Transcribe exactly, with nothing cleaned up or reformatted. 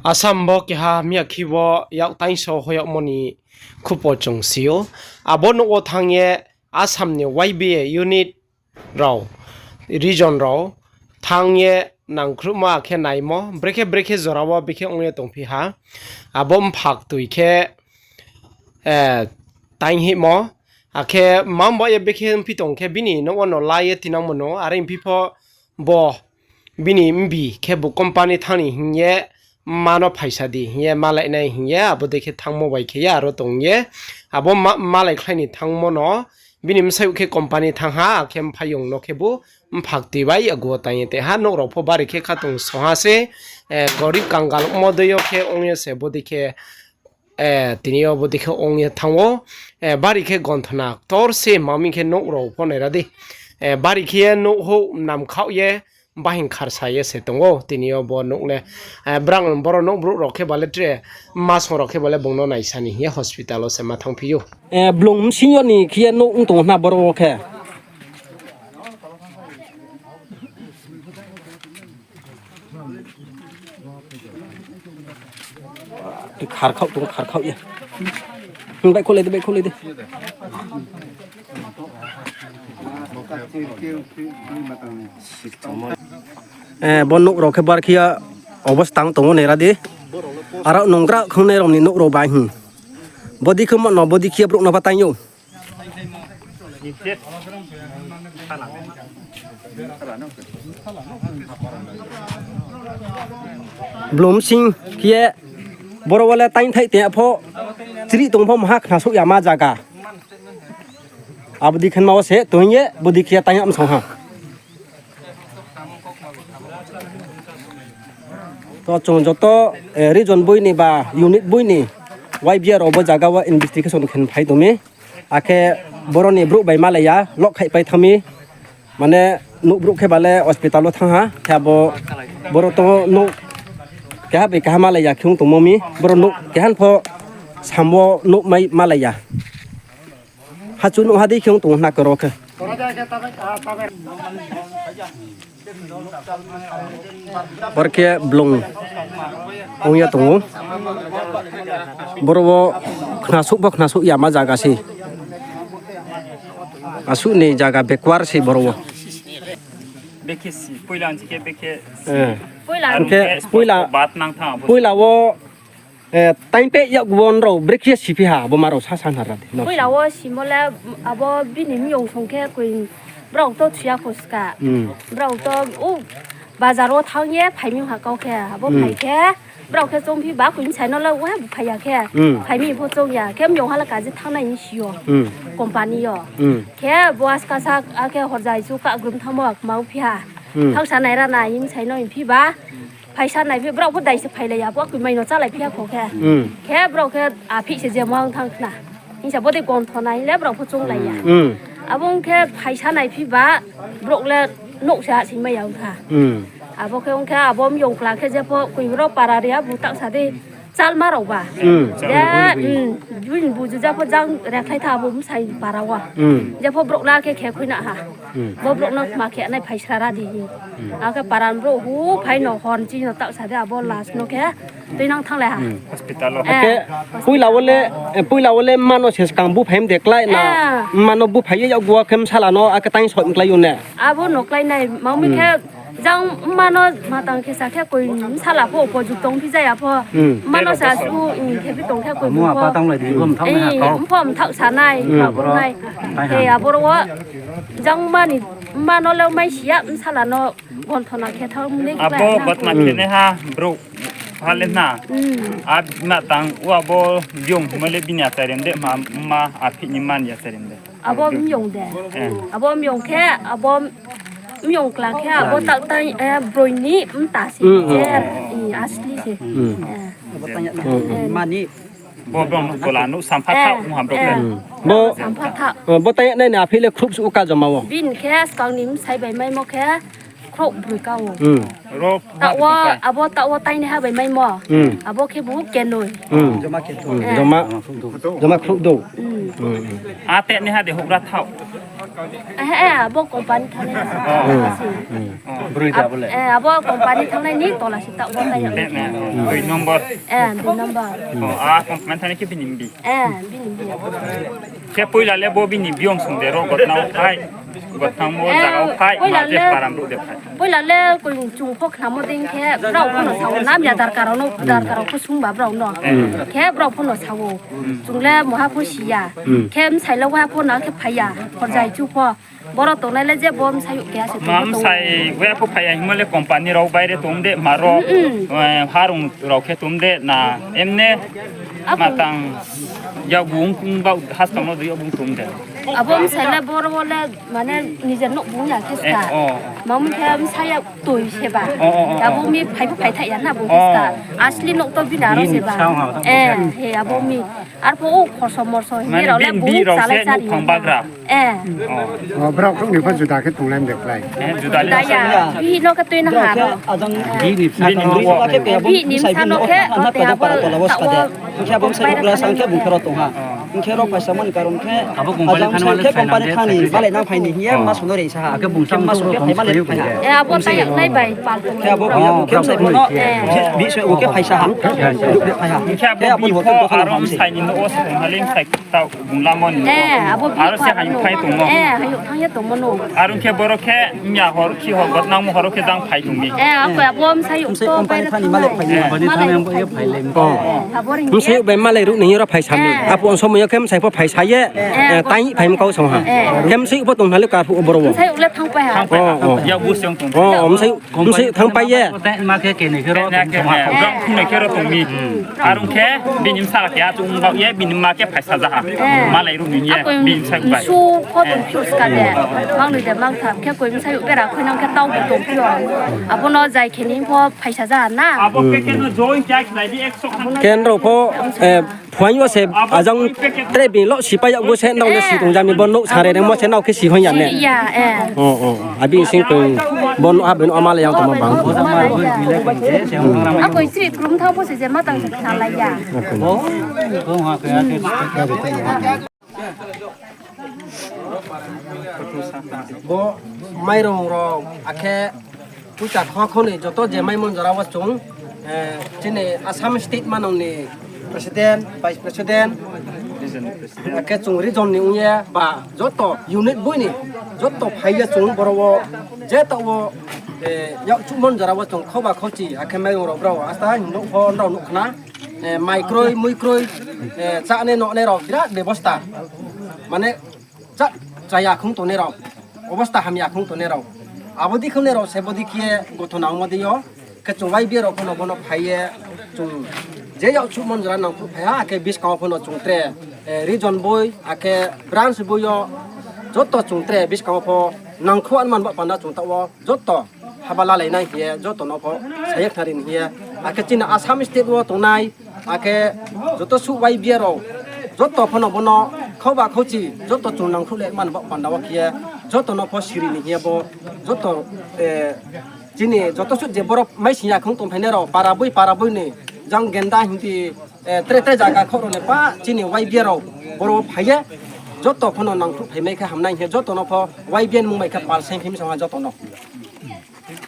Assam bo keha miyakhe wo yak taingso hoyagmo ni khupo chung si ou. Abo nouh wo thanng ye Assam ni Y B A unit rao, region rao thanng ye nangkhruhmo akhe naimo, brekhe brekhe jora wo bikhe ong ye tongphi ha. Abo mpha ktoi khe, eh, tainghihmo. Akhe mma ba ye bikhe mphi tong khe bini nouh wo no la ye tinangmo no, are mphi pho bo bini mbi khe bo company thanng ni hing ye, mma no phaisa di hing ye, malai nai hing ye, abo dei khe thanngmo bai khe ye aro tong ye, abo ma-, malaikhlai ni thanngmo no, bini bsayouh khe company thanng ha, akhe mphaiyong no khe bo mpha ktoi bai agu wo taing ye te ha, nouh rao pho bari khe khatungsung ha se, eh, gorib kangal ongmo dei yo khe ong ye se bodei khe, eh, tini yo bodei khe ong ye thanng ou, eh, bari khe gonthona ktor se, ma mi khe nouh rao pho naira di, eh, bari khe ye nouh houh namkhaoh ye, bahing kharsa ye se tong ou, tini yo bo nouh le, eh, brang boro nouh brouh rao khe ba le tre, mma song rao khe ba le bung no naisa ni hing ye hospital wo se ma thanngphi ou. Eh, blung bsing yo ni khe ye nouh ong tong hna boro wo khe. Kharkhaoh tong, kharkhaoh ye. Baihkhouhlai di, baihkhouhlai di. Eh, bo nouh rao khe bar khe ya obosta tang tong ou naira di. Aro nunggra khongnai rao ni nouh rao bai hing. Bodei khe mo no, bodei khe brouh no ba taing ou. Blung bsing khe ye boro wo le taingthaih te pho chrih tong pho maha khnasouh yama zaga. Abo dei khe ma wo se tong ye bodei khe taing yam song ha. To chung joto, eh, region boi ni ba unit boi ni Y B A rao bo zaga wo investigation khe phai tong mi. Akhe boro ni brouh bai malai ya, loh khaihpai thanng mi. Mane nouh brouh khe ba le hospital wo thanng ha, khe abo boro tong nouh keha bai keha malai ya khe ong tongmo mi, boro nouh keha pho sam wo nouh mai malai ya. Hachu nouh ha dei khe ong tong hna karo khe. Bor khe blung ong ye tong ou. Boro wo khnasouh pho khnasouh yama zaga se. Asuh ni zaga backward se boro wo. Bekhe si, poila ni khe bekhe si. Eh. Poila. Hing khe poila, poila wo, eh, taingpeh yakgu wo nrao brekhe siphi ha, abo ma rao sasa hna ra di. Poila wo simo le, abo bini miyong song khe koi, brao to thuya kho ska. Brao to, o, bazar wo thanng ye phai mi ha kau khe, abo phai khe, brao khe choungphi ba koi bsai no le, o, phai ya khe. Phai mi pho choung ya khe, miyong ha le kaji thanngnai ni si yo. Company yo. Khe bo askasa, akhe horjai chu kagrum thanngmo kma phi ha. Thanngsa naira nai, bsai no phi ba. Phaisa naiphi, brao pho dai se phailai ya, bo koi mai no chálai phi ya kho khe. Khe brao khe aphih se je mang thanng khna. Hing sa bodei gonthona hing le brao pho chounglai ya. Abo ong khe phaisa naiphi ba, brao le nouh se ha sing mai ya ong kha. Abo khe ong khe abo miyong kla khe jepho koi ro para ri ya, bu taohsa dei chalma rao ba. Je, buini buju jepho jang rekhlai tha abo bsai para wo. Jepho brao le khe khe khui na ha. Bo brao no kma khe nai phaisra ra di hing. Akhe para ni brouh hu phai no hor chini no taohsa de abo last no khe tuinang thannglai ha. Hospital wo. Akhe poila wo le, eh, poila wo le mma no se skang buphai mde klái na, mma no buphai ye yakgu wo khe bsala no akhe taing soi mklái yo ne. Abo no klái nai, ma mi khe jang mma no matang khe sa khe koi bsala pho opojukto ongphi jaya pho. Mma no sa su, khe bi tong khe koi mungpho mthaoh sa nai, nai. Khe aboro wo jang mma ni, mma no le mai si ya, bsala no gonthona khe thanng ni klái na. Abo gonthona khe naiha brouh ha le na. A matang o abo yong mo le bini achai rem de, mma aphih ni mma ni achai rem de. Abo miyong de. Abo miyong khe, abo miyong kla khe, abo taoh tang, eh, broi ni mta se, je, asli se. Mani. Bo brao no tola no sampha thaoh, ong ha brao le. Bo, sampha thaoh. Bo tang nai ni aphih le khruh suh ka joma wo. Bini khe skang ni bsai bai maimo khe, Khrouh broi ka ou. Hmm. Ro taoh wo, abo taoh wo tainaiha bai maimo. Hmm. Abo khe bu kenoi. Hmm. Joma khe, hmm, eh, joma, joma khrouh dou. Hmm. Hmm, hmm. A tenaiha de houhgra thaoh. Eh, eh, abo company thangnai. Oh. Hmm. Hmm. Broi da abo le. Eh, abo company thangnai ni tola se taoh wo tai. Tenaiha. Hmm. Dui number. Eh, dui number. Oh, a company thangnai khe bini mbi. Eh, bini mbi. Khe poila le bo bini biyong song de ro gotnang phai. Gotnang mo, eh, jaga wo phai, poila ma je le param ro de phai. Poila le koi chung pho khnamo dei khe, brao pho no sa ou, namya darkar rao no, hmm, darkar rao pho sungba brao no. Hmm. Khe brao pho no sa ou. Hmm. Chung le moha pho si ya. Hmm. Khe bsai le wa pho na khe phai ya. Khorjai chu pho. Boro tongnai le je bo bsayouh keha se tong ou. Ma bsai wa pho phai ya hingmo le company rao baire tong de, ma ro, hmm, hmm, eh, harung rao khe tong de, na, emne, ako, ma tang, yak bung kung bau, hastang no dui yak bung tong de. Abo bsai le boro wo le, mane, nijer nouh bung ya khe, eh, ska. Oh. Mamung khe bsai ya toi se ba. Oh, oh, oh, oh. Abo mi phai pho phai thaih ya na bung khe, oh, ska. Asli nouh to bini aro se ba. Bini bsa ha. Eh, he, abo mi. Arphuh o khorso morso hing ye rao le bini bung rao chalai se chari nouhphang ya. Bagra. Eh. Oh. Oh, brao khrouh ni pho juda khe tonglai de klái. Eh, juda le. Juda ya. Bihih no khe tuinang ha ro. Bini bsa no khe, bini bsa no khe, abo taoh wo. Hing khe abo bsai ukla sa hing khe bung khe ro tong ha. Oh. Hing khe ro phaisa mani karon khe, abo company ajang thani bsai khe company thani, malai nang phai ni hing ye, oh, ma sono rei sa ha. Akhe bung khe ma sono khe phai malai phai ha. Eh, abo tai nai bai pal tong. Khe abo bung ya, oh, bung khe bsai pho no, eh, bihih se o khe phaisa ha. Phai ha. Hing khe abo bung pho aro bsai ni nouh wo se tong ha le bsai taoh bung lamo ni. Eh, abo bihih aro se pho haing aro phai tongmo. Eh, haing thanng ye tongmo no. Aro khe boro khe mya hor, khi hor, gotnang mo hor khe jang phai tong mi. Eh, ako abo bsai company thani malai phai ni. Company thani abo ye phai le. Oh. Abo ring bsai bai malai ruh ni hing ye ro phaisa mi. Eh. Apo ong somoi yo khe bsai pho phaisa ye. Eh, eh, tai phai mi kau song ha. Eh. Khe bsai pho tong ha le karphuh o boro wo. Bsai le thanngpai ha. Thanngpai ha. Oh, oh. Ya bu se ong tong. Oh, bsai, bsai thanngpai ye. Ma khe keni khe ro tong ha. Brao khungnoi khe ro tong mi. Hmm. Aro khe bini bsa keha chung bau ye, bini ma khe phaisa ja ha. Eh. Malai ruh ni ye, ako bini bsa bai. Su pho tong phiouh ska de. Eh. Mang noi de mang tham khe koi bsai bera khuinang khe tau bo tong phiouh. Abo no jai khe ni pho phaisa ja na. Abo khe khe no join kya khlai di ekso khan. Khe nrao pho, eh, phuaing yo se ajang tre bini lo sipai yag bo se nrao le si tong jami bo nouh sare rengmo se nrao khe si hoih ya ne. Si ya, eh. Oh, oh, oh. Abi sing tong bo nouh ha bini ama le yang tongmo bang. Ako sri krum thang pho se je ma tang sa lai ya. Bo mairung rao akhe pucha kho kho ni joto je maimon jora wo chung, eh, chini Assam state manang ni president, vice president, akhe chung region ni ong ye ba joto unit boi ni joto phai ye chung boro wo je taoh wo, eh, yak chuhmon jora wo chung khoba khochi akhe mairung rao brao asta hing nouh pho nrao nuh khna. Eh, mai kroi, mui kroi, eh, chánai nonai rao birat bebosta. Mane, cha-, chaya khong tongnai rao, obosta hamya khong tongnai rao. Abo dei khongnai rao se bo dei khe gothona ongmo dei yo. Khe chung Y B A rao pho no bo no phai ye, chung je yak chuhmon jora nangkhruh phai ha, akhe buskang wo pho no chung tre, eh, region boi, akhe branch boi yo, joto chung tre buskang wo pho nangkhruh anman ba panda chung taoh wo, joto haba lalai nai hing ye, joto no pho sa ye khnari ni hing ye. Akhe chini Assam state wo tongnai, akhe joto suh Y B A rao, joto pho no bo no khoba khochi, joto chung nangkhruh le man ba panda wo khe ye, joto no pho siri ni hing ye bo, joto, eh, chini joto suh je boro maising ya khong tongphainai rao, para boi, para boi ni, jang genda hing di, eh, tre tre zaga khouh rao ni pa, chini Y B A rao, boro phai ye, joto pho no nangkhruh phaimai khe hamnai hing ye, joto no pho Y B A ni mung bai khe pal saing phim song ha joto no.